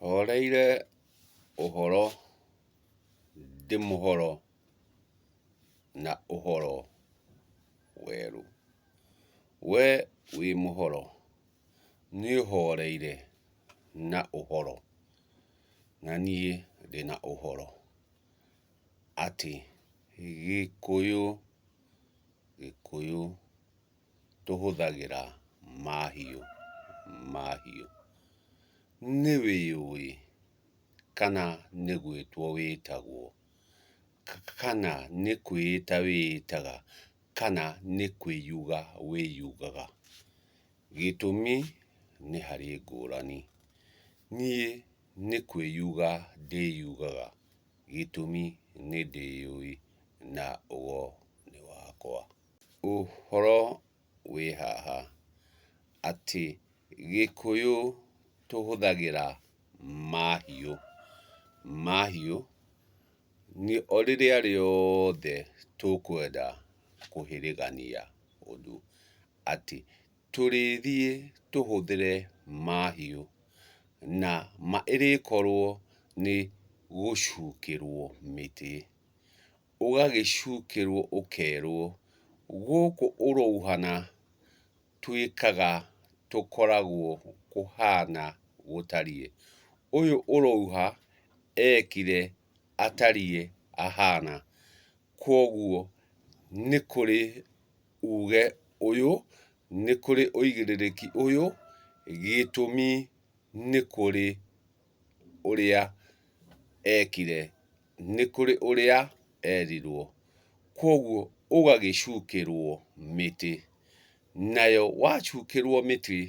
Horeire ũhoro ndĩ mũhoro na ũhoro werũ. We wĩ mũhoro, niĩ horeire na ũhoro, na niĩ ndĩna ũhoro atĩ Gĩkũyũ, Gĩkũyũ tũhũthagĩra mahiũ mahiũ. Nĩ wĩyũĩ kana nĩ gwĩtwo wĩtagwo, kana nĩ kwĩĩta wĩĩtaga, kana nĩ kwĩyuga wĩyugaga? Gĩtũmi nĩ harĩ ngũrani. Niĩ nĩ kwĩyuga ndĩyugaga, gĩtũmi nĩ ndĩyũĩ na ũgo nĩ wakwa. Ũhoro wĩ haha atĩ Gĩkũyũ tũhũthagĩra mahiũ mahiũ o rĩrĩa rĩothe tũkwenda kũhĩrĩgania ũndũ, atĩ tũrĩthiĩ tũhũthĩre mahiũ na ma ĩrĩkorwo nĩ gũcukĩrwo mĩtĩ. Ũgagĩcukĩrwo ũkerwo gũkũ ũrauhana twĩkaga tũkoragwo kũhana gũtariĩ, ũyũ ũrauha ekire atariĩ ahana, kwoguo nĩ kũrĩ uge ũyũ, nĩ kũrĩ ũigĩrĩrĩki ũyũ, gĩtũmi nĩ kũrĩ ũrĩa ekire, nĩ kũrĩ ũrĩa erirwo. Kwoguo ũgagĩcukĩrwo mĩtĩ, nayo wacukĩrwo mĩtĩ,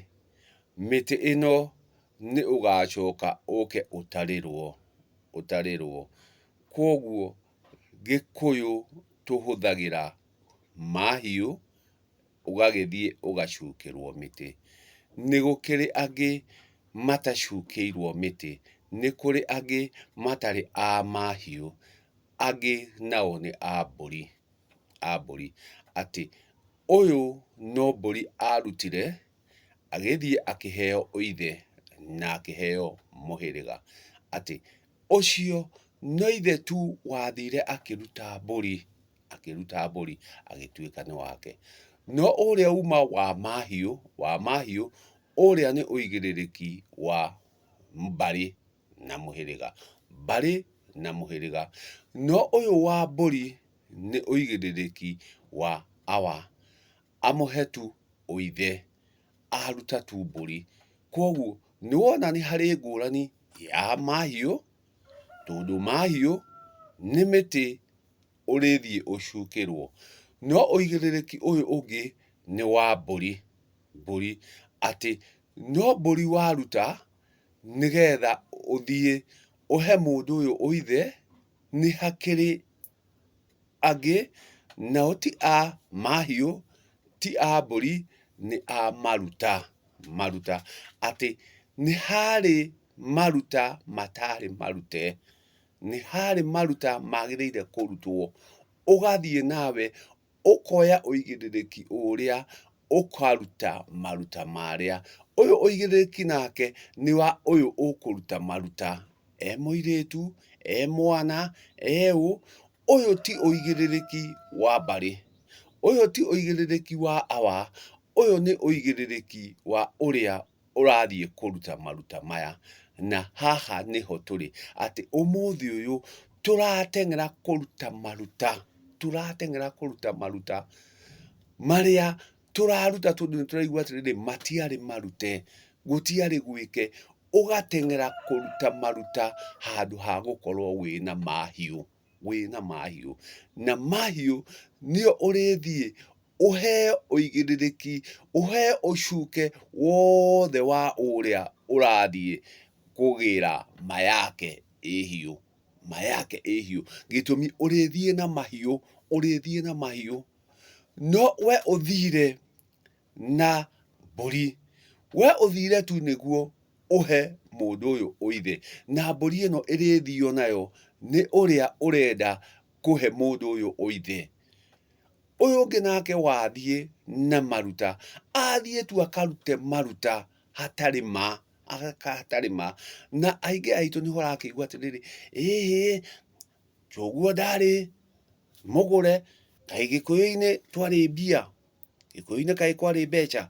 mĩtĩ ĩno nĩ ũgacoka ũke ũtarĩrwo ũtarĩrwo. Kwoguo Gĩkũyũ tũhũthagĩra mahiũ, ũgagĩthiĩ ũgacukĩrwo mĩtĩ. Nĩ gũkĩrĩ angĩ matacukĩirwo mĩtĩ, nĩ kũrĩ angĩ matarĩ a mahiũ, angĩ nao nĩ a mbũri, a mbũri, atĩ ũyũ no mbũri arutire, agĩthiĩ akĩheo ithe na akĩheo mũhĩrĩga, atĩ ũcio no ithe tu wathire akĩruta mbũri, akĩruta mbũri agĩtuĩka nĩ wake. No ũrĩa uma wa mahiũ, wa mahiũ, ũrĩa nĩ ũigĩrĩrĩki wa mbarĩ na mũhĩrĩga, mbarĩ na mũhĩrĩga. No ũyũ wa mbũri nĩ ũigĩrĩrĩki wa awa, amũhe tu ũithe, aruta tu mbũri. Kwoguo nĩwona nĩ harĩ ngũrani ya mahiũ, tondũ mahiũ nĩ mĩtĩ ũrĩthiĩ ũcukĩrwo. No ũigĩrĩrĩki ũyũ ũngĩ nĩ wa mbũri, mbũri, atĩ no mbũri waruta nĩgetha ũthiĩ ũhe mũndũ ũyũ ũithe, nĩ hakĩrĩ angĩ nao ti a mahiũ, ti a mbũri, nĩ a maruta, maruta, atĩ nĩ harĩ maruta matarĩ marute, nĩ harĩ maruta magĩrĩire kũrutwo, ũgathiĩ nawe ũkoya ũigĩrĩrĩki ũrĩa ũkaruta maruta marĩa. Ũyũ ũigĩrĩrĩki nake nĩ wa ũyũ ũkũruta maruta, e mũirĩtu, e mwana, e ũ, ũyũ ti ũigĩrĩrĩki wa mbarĩ, ũyũ ti ũigĩrĩrĩki wa awa, ũyũ nĩ ũigĩrĩrĩki wa ũrĩa ũrathiĩ kũruta maruta maya. Na haha nĩho tũrĩ, atĩ ũmũthĩ ũyũ tũrateng'era kũruta maruta, tũrateng'era kũruta maruta marĩa tũraruta tondũ nĩ tũraigua atĩrĩrĩ, matiarĩ marute, gũtiarĩ gwĩke, ũgateng'era kũruta maruta handũ ha gũkorwo wĩna mahiũ. Wĩna mahiũ. Na mahiũ nĩyo ũrĩthiĩ ũheo ũigĩrĩrĩki, ũheo ũcuke wothe wa ũrĩa ũrathiĩ kũgĩra ma yake ĩ hiũ, ma yake ĩ hiũ. Gĩtũmi ũrĩthiĩ na mahiũ, ũrĩthiĩ na mahiũ. No we ũthire na mbũri, we ũthire tu nĩguo ũhe mũndũ ũyũ ũithe, na mbũri ĩno ĩrĩthio nayo nĩ ũrĩa ũrenda kũhe mũndũ ũyũ ũithe. Ũyũ ũngĩ nake wathiĩ na maruta, athiĩ tu akarute maruta hatarĩ ma. Hatarĩ ma. Na aingĩ aitũ nĩho ũrakĩigua atĩrĩrĩ, ĩhĩ ũguo ndarĩ mũgũre, kaĩ gĩkũyũ-inĩ twarĩ mbia, gĩkũyũ-inĩ kaĩ kwarĩ mbeca,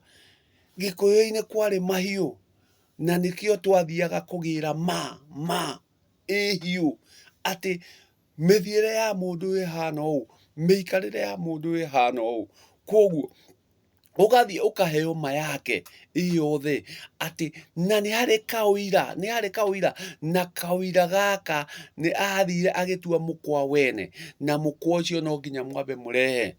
gĩkũyũ-inĩ kwarĩ mahiũ, na nĩkĩo twathiaga kũgĩra ma ma ĩ hiũ, atĩ mĩthiĩre ya mũndũ ũyũ ĩhana ũũ, mĩikarĩre ya mũndũ ũyũ ĩhana ũũ, koguo ũgathiĩ ũkaheo ma yake ĩ yothe atĩ na nĩ harĩ kaũira, nĩ harĩ kaũira, na kaũira gaka nĩ athire agĩtua mũkwa wene, na mũkwa ũcio no nginya mwambe mũrehe.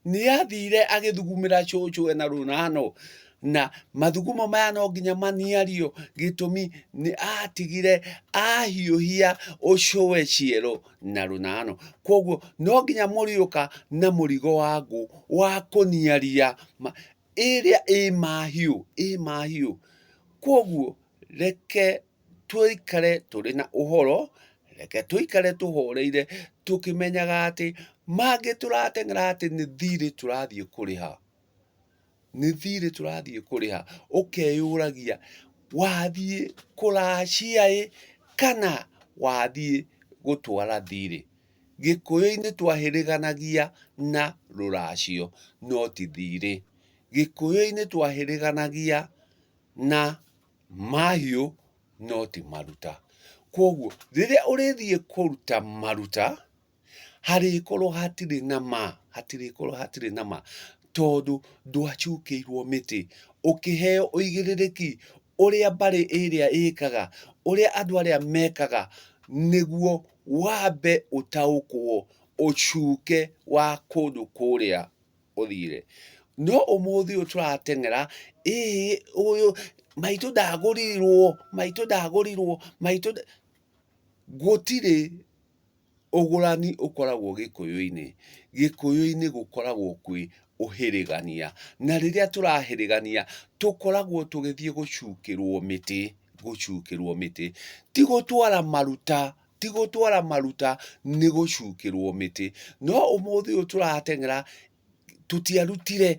Nĩ athire agĩthugumĩra cũcũ ena rũnano, na mathugumo maya no nginya maniario, gĩtũmi nĩ atigire ahiũhia ũcũwe ciero na rũnano. Kwoguo no nginya mũrĩũka na mũrigo wa ngũ wa kũniaria ĩrĩa ĩ mahiũ, ĩ mahiũ. Kwoguo reke tũikare tũrĩ na ũhoro, reke tũikare tũhoreire tũkĩmenyaga atĩ mangĩ tũrateng'era atĩ nĩ thirĩ tũrathiĩ kũrĩha. Nĩ thirĩ tũrathiĩ kũrĩha, ũkeyũragia wathiĩ kũracia ĩ kana wathiĩ gũtwara thirĩ. Gĩkũyũ-inĩ twahĩrĩganagia na rũracio no ti thirĩ. Gĩkũyũ-inĩ twahĩrĩganagia na mahiũ no ti maruta. Kwoguo rĩrĩa ũrĩthiĩ kũruta maruta, harĩkorwo hatirĩ na ma, hatirĩkorwo hatirĩ na ma, tondũ ndwacukĩirwo mĩtĩ, ũkĩheo ũigĩrĩrĩki ũrĩa mbarĩ ĩrĩa ĩkaga, ũrĩa andũ arĩa mekaga, nĩguo wambe ũtaũkwo ũcuke wa kũndũ kũrĩa ũthire. No ũmũthĩ ũyũ tũrateng'era, ĩĩ ũyũ maitũ ndagũrirwo, maitũ ndagũrirwo, maitũ gũtirĩ Ũgũrani ũkoragwo Gĩkũyũ-inĩ. Gĩkũyũ-inĩ gũkoragwo kwĩ ũhĩrĩgania. Na rĩrĩa tũrahĩrĩgania, tũkoragwo tũgĩthiĩ gũcukĩrwo mĩtĩ, gũcukĩrwo mĩtĩ. Ti gũtwara maruta, ti gũtwara maruta, nĩ gũcukĩrwo mĩtĩ. No ũmũthĩ ũyũ tũrateng'era, tũtiarutire,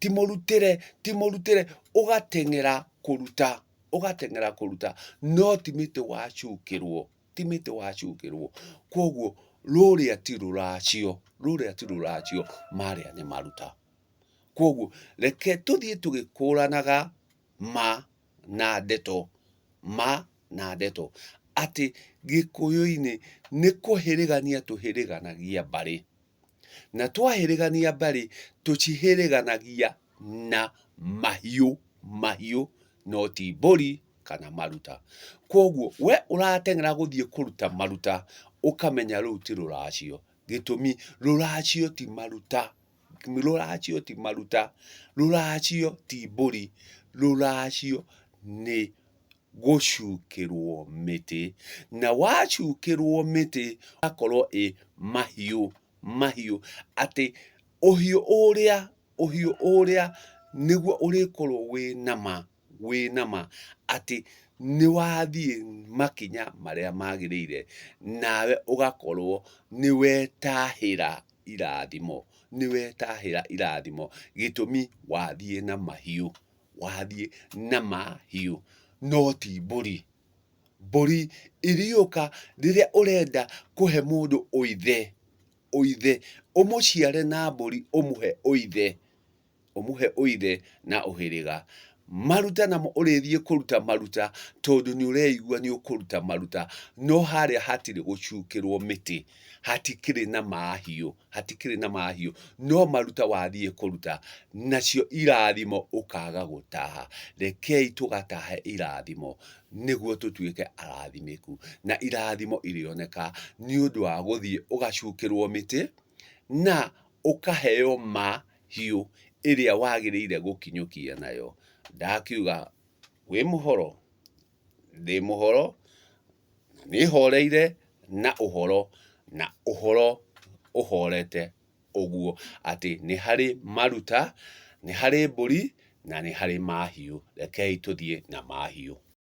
ti mũrutĩre, ti mũrutĩre, ũgateng'era kũruta, ũgateng'era kũruta, no ti mĩtĩ wacukĩrwo. ti mĩtĩ wacukĩrwo, kwoguo rũrĩa ti rũracio, rũrĩa ti rũracio, marĩa nĩ maruta. Kwoguo reke tũthiĩ tũgĩkũranaga ma na ndeto, ma na ndeto, atĩ Gĩkũyũ-inĩ nĩ kũhĩrĩgania tũhĩrĩganagia mbarĩ. Na twahĩrĩgania mbarĩ, tũcihĩrĩganagia na mahiũ, mahiũ no ti mbũri kana maruta. Kwoguo we ũrateng'era gũthiĩ kũruta maruta, ũkamenya rũu ti rũracio. Gĩtũmi, rũracio ti maruta, rũracio ti maruta, rũracio ti mbũri, rũracio nĩ gũcukĩrwo mĩtĩ. Na wacukĩrwo mĩtĩ ĩgakorwo ĩ mahiũ, mahiũ, atĩ ũhiũ ũrĩa, ũhiũ ũrĩa nĩguo ũrĩkorwo wĩ nama, wĩ nama atĩ nĩ wathiĩ makinya marĩa magĩrĩire, nawe ũgakorwo nĩ wetahĩra irathimo, nĩ wetahĩra irathimo, gĩtũmi wathiĩ na mahiũ. Wathiĩ na mahiũ no ti mbũri. Mbũri ĩrĩũka rĩrĩa ũrenda kũhe mũndũ ũithe, ũithe, ũmũciare na mbũri ũmũhe ũithe, ũmũhe ũithe na ũhĩrĩga. Maruta namo ũrĩthiĩ kũruta maruta tondũ nĩ ũreigua nĩ ũkũruta maruta, no harĩa hatirĩ gũcukĩrwo mĩtĩ, hatikĩrĩ na mahiũ. Hatikĩrĩ na mahiũ, no maruta wathiĩ kũruta, nacio irathimo ũkaga gũtaha. Rekei tũgatahe irathimo nĩguo tũtuĩke arathimĩku. Na irathimo irĩoneka nĩ ũndũ wa gũthiĩ ũgacukĩrwo mĩtĩ, na ũkaheo mahiũ ĩrĩa wagĩrĩire gũkinyũkia nayo. Ndakiuga wĩ mũhoro, ndĩ mũhoro, na nĩ horeire na ũhoro, na ũhoro ũhorete ũguo atĩ nĩ harĩ maruta, nĩ harĩ mbũri, na nĩ harĩ mahiũ. Rekei tũthiĩ na mahiũ.